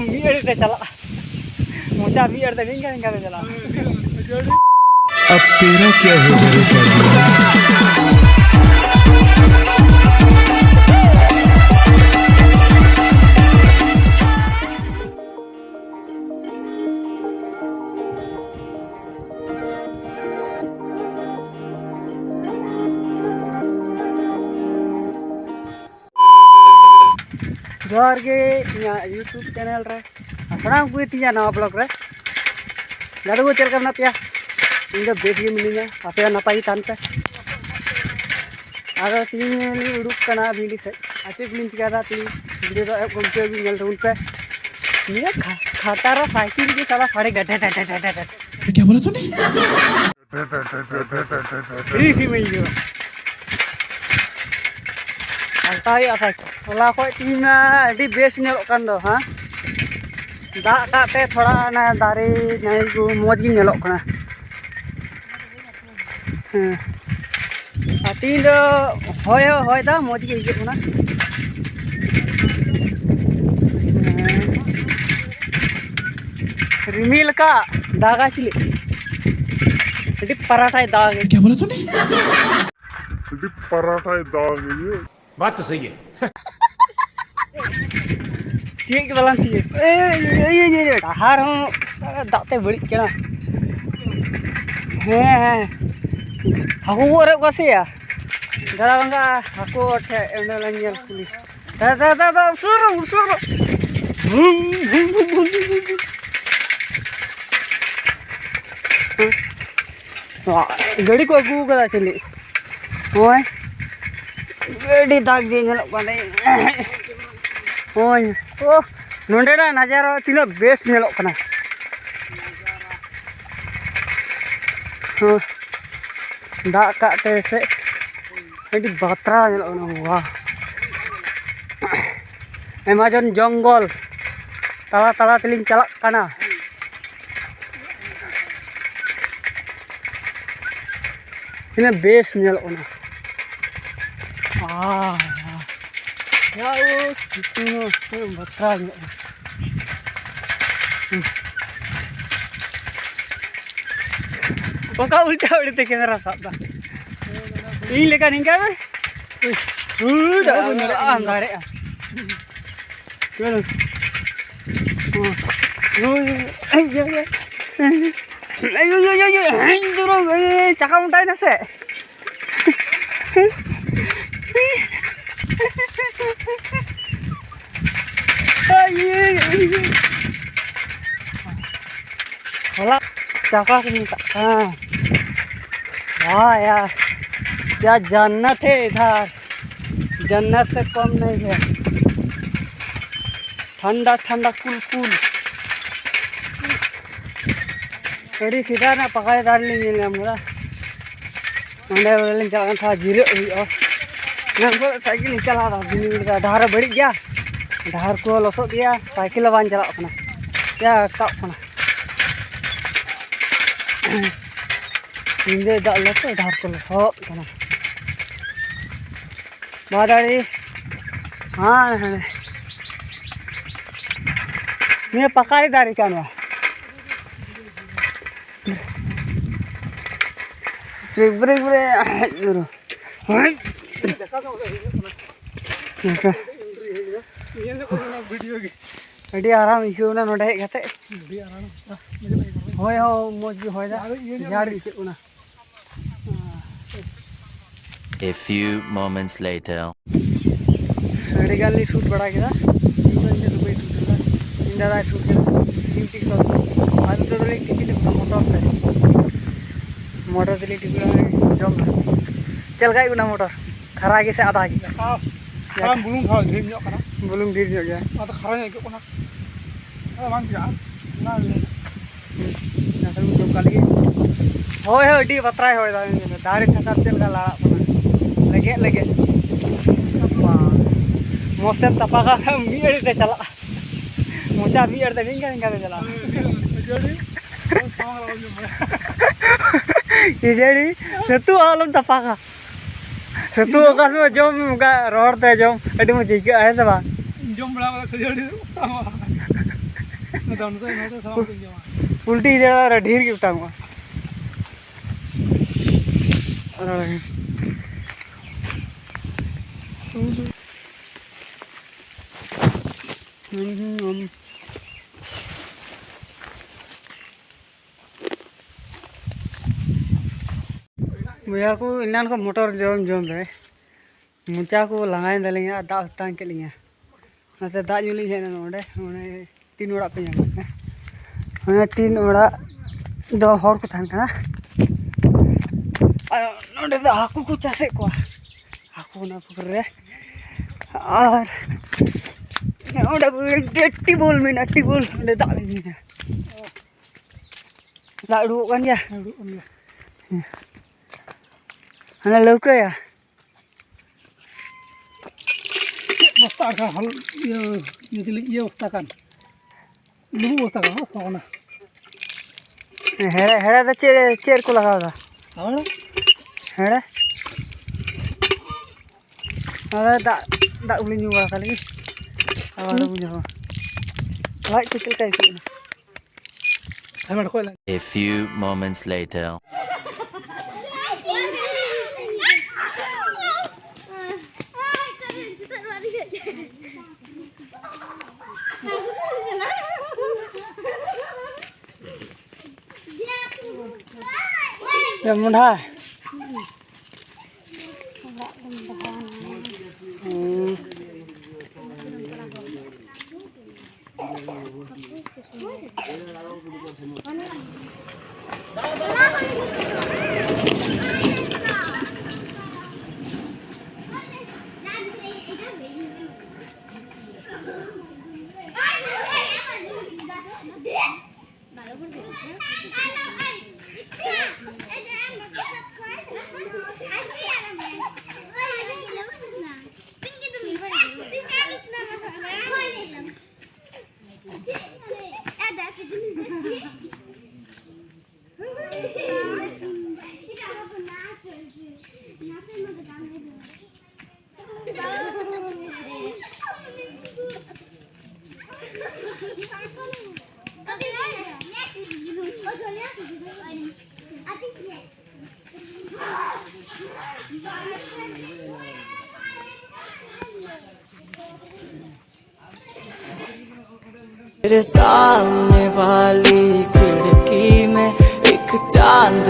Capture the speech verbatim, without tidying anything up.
ᱢᱤᱫ ᱟᱹᱲᱤ ᱛᱮ ᱪᱟᱞᱟᱜᱼᱟ᱾ ᱢᱚᱪᱟ ᱢᱤᱫ ᱟᱹᱲᱤ ᱛᱮ ᱱᱤᱝᱠᱟ ᱱᱤᱝᱠᱟ ᱛᱮ ᱪᱟᱞᱟᱜᱼᱟ᱾ अब तेरा क्या होगा रे काबू? ᱡᱚᱦᱟᱨ ᱜᱮ ᱤᱧᱟᱹᱜ YouTube ᱪᱮᱱᱮᱞ ᱨᱮ ᱟᱨ ᱥᱟᱱᱟᱢ ᱠᱚᱜᱮ ᱛᱤᱧᱟᱹᱜ ᱱᱟᱣᱟ ᱵᱞᱚᱜ ᱨᱮ᱾ ᱜᱟᱛᱮ ᱠᱚ ᱪᱮᱫ ᱞᱮᱠᱟ ᱢᱮᱱᱟᱜ ᱯᱮᱭᱟ? ᱤᱧ ᱫᱚ ᱵᱮᱥ ᱜᱮ ᱢᱤᱱᱟᱹᱧᱟ, ᱟᱯᱮ ᱦᱚᱸ ᱱᱟᱯᱟᱭ ᱜᱮ ᱛᱟᱦᱮᱱ ᱯᱮ᱾ ᱟᱫᱚ ᱛᱤᱦᱤᱧ ᱞᱤᱧ ᱩᱰᱩᱠ ᱠᱟᱱᱟ ᱵᱷᱤᱱᱰᱤ ᱥᱮᱫ᱾ ᱟᱨ ᱪᱮᱫ ᱠᱚᱞᱤᱧ ᱪᱤᱠᱟᱹᱭᱫᱟ ᱛᱤᱦᱤᱧ ᱵᱷᱤᱰᱤᱭᱳ ᱫᱚ ᱮᱦᱚᱵ ᱠᱷᱚᱱ ᱢᱩᱪᱟᱹᱫ ᱦᱟᱹᱵᱤᱡ ᱧᱮᱞ ᱛᱟᱵᱚᱱ ᱯᱮ᱾ ᱱᱤᱭᱟᱹ ᱠᱷᱟ- ᱠᱷᱟᱛᱟᱨ ᱥᱟᱭᱠᱮᱞ ᱜᱮ ᱥᱟᱞᱟ ᱥᱟᱰᱮ ᱜᱟᱰᱟ ᱜᱟᱰᱟ ᱜᱟᱰᱟ ᱜᱟᱰᱟ᱾ क्या बोला तूने? ᱯᱷᱨᱤ ᱯᱷᱨᱤ ᱢᱮᱧ ᱦᱤᱡᱩᱜᱼᱟ᱾ ᱟᱞᱛᱟ ᱦᱩᱭᱩᱜᱼᱟ ᱥᱟᱭᱠᱮᱞ᱾ ᱦᱚᱞᱟ ᱠᱷᱚᱡ ᱛᱤᱦᱤᱧ ᱢᱟ ᱟᱹᱰᱤ ᱵᱮᱥ ᱧᱮᱞᱚᱜ ᱠᱟᱱ ᱫᱚ, ᱦᱮᱸ? ᱫᱟᱜ ᱠᱟᱜ ᱛᱮ ᱛᱷᱚᱲᱟ ᱚᱱᱟ ᱫᱟᱨᱮ ᱱᱟᱹᱲᱤ ᱠᱚ ᱢᱚᱡᱽ ᱜᱮ ᱧᱮᱞᱚᱜ ᱠᱟᱱᱟ᱾ ᱦᱮᱸ᱾ ᱟᱨ ᱛᱤᱦᱤᱧ ᱫᱚ ᱦᱚᱭ ᱦᱚᱸ ᱦᱚᱭ ᱫᱟ, ᱢᱚᱡᱽ ᱜᱮ ᱟᱹᱭᱠᱟᱹᱜ ᱠᱟᱱᱟ᱾ ᱦᱮᱸ᱾ ᱨᱤᱢᱤᱞ ᱠᱟᱜ, ᱫᱟᱜᱟᱭ ᱪᱤᱞᱤ? ᱟᱹᱰᱤ ᱯᱟᱨᱟᱴᱟᱭ ᱫᱟᱜ᱾ क्या बोला तूने? ᱟᱹᱰᱤ ᱯᱟᱨᱟᱴᱟᱭ ᱫᱟᱜ᱾ बात तो सही है। ᱛᱤᱭᱳᱜ ᱜᱮ ᱵᱟᱞᱟᱝ ᱛᱤᱭᱳᱜ᱾ ᱮᱭ, ᱮᱭ, ᱮᱭ, ᱮᱭ, ᱰᱟᱦᱟᱨ ᱦᱚᱸ ᱫᱟᱜ ᱛᱮ ᱵᱟᱹᱲᱤᱡ ᱠᱟᱱᱟ᱾ ᱦᱮᱸ, ᱦᱮᱸ᱾ ᱦᱟᱹᱠᱩ ᱠᱚ ᱚᱨᱮᱫ ᱠᱚᱣᱟ ᱥᱮ ᱭᱟ? ᱫᱟᱫᱟ ᱵᱟᱝᱜᱟ ᱦᱟᱹᱠᱩ ᱚᱨ ᱴᱷᱮᱡ ᱚᱸᱰᱮ ᱞᱟᱝ ᱧᱮᱞ ᱠᱩᱞᱤ᱾ ᱫᱟᱫᱟ, ᱫᱟᱫᱟ, ᱫᱟᱫᱟ, ᱩᱥᱩᱨ ᱨᱚ, ᱩᱥᱩᱨ ᱨᱚ᱾ ᱦᱩᱸ, ᱦᱩᱸ, ᱦᱩᱸ, ᱦᱩᱸ, ᱦᱩᱸ, ᱦᱩᱸ᱾ ᱦᱮᱸ᱾ ᱜᱟᱹᱰᱤ ᱠᱚ ᱟᱹᱜᱩ ᱠᱟᱫᱟ ᱪᱤᱞᱤ? ᱱᱚᱜᱼᱚᱭ ᱟᱹᱰᱤ ᱫᱟᱜᱽ ᱜᱮ ᱧᱮᱞᱚᱜ ᱠᱟᱱᱟ᱾ ᱱᱚᱜᱼᱚᱭ, ᱳ, ᱱᱚᱸᱰᱮᱱᱟᱜ ᱱᱟᱡᱟᱨᱟ ᱛᱤᱱᱟᱹᱜ ᱵᱮᱥ ᱧᱮᱞᱚᱜ ᱠᱟᱱᱟ᱾ ᱦᱚᱸ, ᱫᱟᱜ ᱠᱟᱜ ᱛᱮ ᱥᱮ ᱟᱹᱰᱤ ᱵᱟᱛᱨᱟᱣ ᱧᱮᱞᱚᱜ ᱠᱟᱱᱟ᱾ ᱣᱟᱦ, ᱮᱢᱟᱡᱚᱱ ᱡᱚᱝᱜᱚᱞ ᱛᱟᱞᱟ ᱛᱟᱞᱟ ᱛᱮᱞᱤᱧ ᱪᱟᱞᱟᱜ ᱠᱟᱱᱟ᱾ ᱛᱤᱱᱟᱹᱜ ᱵᱮᱥ ᱧᱮᱞᱚᱜ ᱠᱟᱱᱟ᱾ ᱟᱦ, ᱭᱟ, ᱳ, ᱥᱤᱛᱩᱝ ᱦᱚᱸ ᱵᱟᱛᱨᱟᱣ ᱧᱚᱜ᱾ ᱚᱠᱟ ᱩᱞᱴᱟ ᱩᱞᱴᱤ ᱛᱮ ᱠᱮᱢᱮᱨᱟ ᱥᱟᱵ ᱫᱟ? ᱤᱧ ᱞᱮᱠᱟ ᱱᱤᱝᱠᱟ ᱢᱮ᱾ ᱩᱭ, ᱩᱭ, ᱫᱟᱜ ᱵᱟᱹᱧ ᱫᱟᱲᱮᱭᱟᱜ ᱠᱟᱱᱟ᱾ ᱟᱢ ᱫᱟᱲᱮᱭᱟᱜᱼᱟ᱾ ᱪᱚᱞᱚ᱾ ᱩᱭ, ᱩᱭ, ᱩᱭ, ᱩᱭ, ᱩᱭ, ᱩᱭ, ᱩᱭ, ᱩᱭ, ᱩᱭ, ᱪᱟᱠᱟ ᱢᱚᱴᱟᱭᱮᱱᱟ ᱥᱮ? ᱦᱚᱞᱟ ᱪᱟᱠᱟ ᱠᱚ ᱢᱮᱛᱟᱜ ᱠᱟᱱᱟ᱾ ᱦᱳᱭ ᱭᱟᱨ, ᱠᱭᱟ ᱡᱟᱱᱱᱟᱛ ᱦᱮ ᱤᱫᱷᱟᱨ, ᱡᱟᱱᱱᱟᱛ ᱥᱮ ᱠᱚᱢ ᱱᱟᱦᱤ ᱦᱮ᱾ ᱴᱷᱟᱱᱰᱟ ᱴᱷᱟᱱᱰᱟ ᱠᱩᱞ ᱠᱩᱞ᱾ ᱟᱹᱰᱤ ᱥᱮᱫᱟᱭ ᱨᱮᱱᱟᱜ ᱯᱟᱠᱟ ᱫᱟᱨᱮ ᱞᱤᱧ ᱧᱮᱞ ᱧᱟᱢ ᱠᱮᱫᱟ᱾ ᱚᱸᱰᱮ ᱵᱚᱞᱮ ᱞᱤᱧ ᱪᱟᱞᱟᱜ ᱠᱟᱱ ᱛᱟᱦᱮᱸᱫ, ᱡᱤᱨᱟᱹᱜ ᱦᱩᱭᱩᱜᱼᱟ᱾ ᱚᱱᱟ ᱠᱚ ᱥᱟᱭᱠᱮᱞ ᱞᱤᱧ ᱪᱟᱞᱟᱣ ᱮᱫᱟ, ᱫᱤᱱ ᱧᱤᱫᱟᱹ ᱰᱟᱦᱟᱨ ᱦᱚᱸ ᱵᱟᱹᱲᱤᱡ ᱜᱮᱭᱟ, ᱰᱟᱦᱟᱨ ᱠᱚ ᱞᱚᱥᱚᱫ ᱜᱮᱭᱟ, ᱥᱟᱭᱠᱮᱞ ᱦᱚᱸ ᱵᱟᱝ ᱪᱟᱞᱟᱜ ᱠᱟᱱᱟ, ᱪᱮ ᱟᱴᱠᱟᱜ ᱠᱟᱱᱟ᱾ ᱧᱤᱫᱟᱹ ᱫᱟᱜ ᱞᱮᱫ ᱛᱮ ᱰᱟᱦᱟᱨ ᱠᱚ ᱞᱚᱥᱚᱫ ᱠᱟᱱᱟ᱾ ᱵᱟᱫᱟᱲᱤ ᱦᱟᱱᱮ ᱦᱟᱱᱮ ᱱᱤᱭᱟᱹ ᱯᱟᱠᱟᱲᱤ ᱫᱟᱨᱮ ᱠᱟᱱᱟ᱾ Break, break, break. ᱟᱹᱰᱤ ᱟᱨᱟᱢ ᱟᱹᱭᱠᱟᱹᱣ ᱮᱱᱟ ᱱᱚᱰᱮ ᱦᱮᱡ ᱠᱟᱛᱮ᱾ ᱦᱚᱭ ᱦᱚᱸ ᱢᱚᱡᱽ ᱜᱮ ᱦᱚᱭ ᱫᱟ, ᱨᱮᱭᱟᱲ ᱜᱮ ᱟᱹᱭᱠᱟᱹᱜ ᱠᱟᱱᱟ᱾ A few moments later. ᱟᱹᱰᱤ ᱜᱟᱱ ᱞᱤᱧ ᱥᱩᱴ ᱵᱟᱲᱟ ᱠᱮᱫᱟ᱾ ᱤᱧ ᱫᱚ ᱤᱧ ᱫᱚ ᱵᱟᱹᱧ ᱥᱩᱴ ᱞᱮᱫᱟ, ᱤᱧ ᱫᱟᱫᱟᱭ ᱥᱩᱴ ᱠᱮᱫᱟ᱾ ᱤᱧ ᱛᱮᱜᱮ ᱥᱚᱵ᱾ ᱟᱨ ᱱᱤᱛᱚᱜ ᱫᱚᱞᱤᱧ ᱴᱤᱯᱤᱱ ᱠᱟᱱᱟ ᱢᱚᱴᱚᱨ ᱛᱮ᱾ ᱢᱚᱴᱚᱨ ᱛᱮᱞᱤᱧ ᱴᱤᱯᱤᱱ ᱠᱟᱱᱟ, ᱡᱚᱢ ᱫᱟ᱾ ᱪᱮᱫ ᱞᱮᱠᱟ ᱟᱹᱭᱠᱟᱹᱜ ᱠᱟᱱᱟ ᱢᱚᱴᱚᱨ? ᱠᱷᱟᱨᱟ ᱜᱮ ᱥᱮ ᱟᱫᱟ ᱜᱮ? ᱫᱟᱠᱟ ᱠᱷᱟᱨᱟ ᱵᱩᱞᱩᱝ ᱛᱷᱚᱲᱟ ᱰᱷᱮᱨ ᱧᱚᱜ ᱠᱟᱱᱟ᱾ ᱵᱩᱞᱩᱝ ᱰᱷᱮᱨ ᱧᱚᱜ ᱜᱮᱭᱟ᱾ ᱚᱱᱟᱛᱮ ᱠᱷᱟᱨᱟ ᱧᱚᱜ ᱟᱹᱭᱠᱟᱹᱜ ᱠᱟᱱᱟ᱾ ᱟᱫᱚ ᱵᱟᱝ ᱪᱤᱠᱟᱹᱜᱼᱟ᱾ ᱚᱱᱟ ᱜᱮ᱾ ᱦᱩᱸ᱾ ᱟᱫᱚ ᱱᱤᱛᱚᱜ ᱚᱠᱟ ᱞᱟᱹᱜᱤᱫ? ᱦᱳᱭ, ᱦᱳᱭ, ᱟᱹᱰᱤ ᱵᱟᱛᱨᱟᱭ ᱦᱚᱭ ᱫᱟ᱾ ᱫᱟᱨᱮ ᱥᱟᱠᱟᱢ ᱪᱮᱫ ᱞᱮᱠᱟ ᱞᱟᱲᱟᱜ ᱠᱟᱱᱟ᱾ ᱞᱮᱜᱮᱫ, ᱞᱮᱜᱮᱫ᱾ ᱵᱟᱝ᱾ ᱢᱚᱡᱽ ᱛᱮᱢ ᱛᱟᱯᱟ ᱠᱟᱜ ᱠᱷᱟᱱ ᱢᱤᱫ ᱜᱷᱟᱹᱲᱤᱡ ᱛᱮ ᱪᱟᱞᱟᱜᱼᱟ᱾ ᱢᱚᱪᱟ ᱢᱤᱫ ᱜᱷᱟᱹᱲᱤᱡ ᱛᱮ ᱱᱤᱝᱠᱟ, ᱱᱤᱝᱠᱟ ᱛᱮ ᱪᱟᱞᱟᱜᱼᱟ᱾ ᱠᱷᱤᱡᱟᱹᱲᱤ, ᱥᱟᱹᱛᱩ ᱟᱞᱚᱢ ᱛᱟᱯᱟᱠᱟ᱾ ᱥᱤᱛᱩᱝ ᱚᱠᱟ ᱥᱚᱢᱚᱭ ᱡᱚᱢ, ᱚᱱᱠᱟ ᱨᱚᱦᱚᱲ ᱛᱮ ᱡᱚᱢ ᱟᱹᱰᱤ ᱢᱚᱡᱽ ᱟᱹᱭᱠᱟᱹᱜᱼᱟ, ᱦᱮᱸ ᱥᱮ ᱵᱟᱝ? ᱤᱧ ᱡᱚᱢ ᱵᱟᱲᱟ ᱠᱟᱫᱟ ᱠᱷᱟᱹᱡᱟᱹᱲᱤ ᱚᱴᱟᱝᱚᱜᱼᱟ᱾ ᱱᱚᱛᱮ, ᱱᱚᱛᱮ ᱥᱟᱱᱟᱢ ᱠᱚᱧ ᱡᱚᱢᱟ᱾ ᱩᱞᱴᱤ ᱡᱟᱭᱜᱟ ᱨᱮ ᱰᱷᱮᱨ ᱜᱮ ᱚᱴᱟᱝᱚᱜᱼᱟ᱾ ᱵᱚᱭᱦᱟ ᱠᱚ, ᱮᱱᱟᱱ ᱠᱷᱚᱱ ᱢᱚᱴᱚᱨ ᱡᱚᱢ ᱡᱚᱢ ᱨᱮ ᱢᱚᱪᱟ ᱠᱚ ᱞᱟᱸᱜᱟᱭᱮᱱ ᱛᱟᱹᱞᱤᱧᱟ ᱟᱨ ᱫᱟᱜ ᱦᱚᱸ ᱛᱮᱛᱟᱝ ᱠᱮᱫ ᱞᱤᱧᱟ᱾ ᱚᱱᱟᱛᱮ ᱫᱟᱜ ᱧᱩ ᱞᱤᱧ ᱦᱮᱡ ᱮᱱᱟ ᱱᱚᱰᱮ᱾ ᱚᱱᱮ ᱴᱤᱱ ᱚᱲᱟᱜ ᱯᱮ ᱧᱟᱢ ᱠᱮᱫᱟ, ᱚᱱᱮ ᱴᱤᱱ ᱚᱲᱟᱜ ᱫᱚ ᱦᱚᱲ ᱠᱚ ᱛᱟᱦᱮᱱ ᱠᱟᱱᱟ᱾ ᱟᱨ ᱱᱚᱰᱮ ᱫᱚ ᱦᱟᱹᱠᱩ ᱠᱚ ᱪᱟᱥᱮᱫ ᱠᱚᱣᱟ, ᱦᱟᱹᱠᱩ ᱚᱱᱟ ᱯᱩᱠᱷᱨᱤ ᱨᱮ᱾ ᱟᱨ ᱚᱸᱰᱮ ᱴᱤᱵᱚᱞ ᱢᱮᱱᱟᱜᱼᱟ, ᱴᱤᱵᱚᱞ, ᱚᱸᱰᱮ ᱫᱟᱜ ᱞᱤᱧ ᱧᱩᱭᱟ᱾ ᱫᱟᱜ ᱩᱰᱩᱠᱚᱜ ᱠᱟᱱ ᱜᱮᱭᱟ᱾ ᱦᱮᱸ, ᱩᱰᱩᱠᱚᱜ ᱠᱟᱱ ᱜᱮᱭᱟ᱾ ᱦᱮᱸ᱾ ᱦᱟᱱᱮ ᱞᱟᱹᱣᱠᱟᱹᱭᱟ᱾ ᱪᱮᱫ ᱵᱚᱥᱛᱟ ᱟᱨ ᱠᱷᱟᱱ ᱦᱚᱞ-, ᱤᱭᱟᱹ, ᱤᱭᱟᱹ ᱵᱚᱥᱛᱟ ᱠᱟᱱ? ᱞᱩᱵᱩᱜ ᱵᱚᱥᱛᱟ ᱠᱟᱱ, ᱦᱚᱸ, ᱥᱚ ᱠᱟᱱᱟ᱾ ᱦᱮᱲᱮ, ᱦᱮᱲᱮ ᱫᱚ ᱪᱮᱫ, ᱪᱮᱫ ᱨᱮᱠᱚ ᱞᱟᱜᱟᱣ ᱮᱫᱟ? ᱦᱮᱲᱮ? ᱦᱮᱲᱮ? ᱟᱨ ᱫᱟᱜ, ᱫᱟᱜ ᱠᱚᱞᱤᱧ ᱧᱩ ᱵᱟᱲᱟ ᱠᱟᱜ ᱞᱮᱜᱮ᱾ ᱟᱵᱟᱨ ᱵᱚᱱ ᱧᱟᱯᱟᱢᱟ᱾ ᱞᱟᱡ ᱠᱚ ᱪᱮᱫ ᱞᱮᱠᱟ ᱟᱹᱭᱠᱟᱹᱜ ᱠᱟᱱᱟ? A few moments later. ᱮ ᱢᱚᱸᱰᱷᱟ᱾ ᱚᱲᱟᱜ ᱨᱮᱢ ᱫᱚᱦᱚᱭᱟ᱾ ᱦᱩᱸ᱾ तेरे सामने वाली खिड़की में एक चांद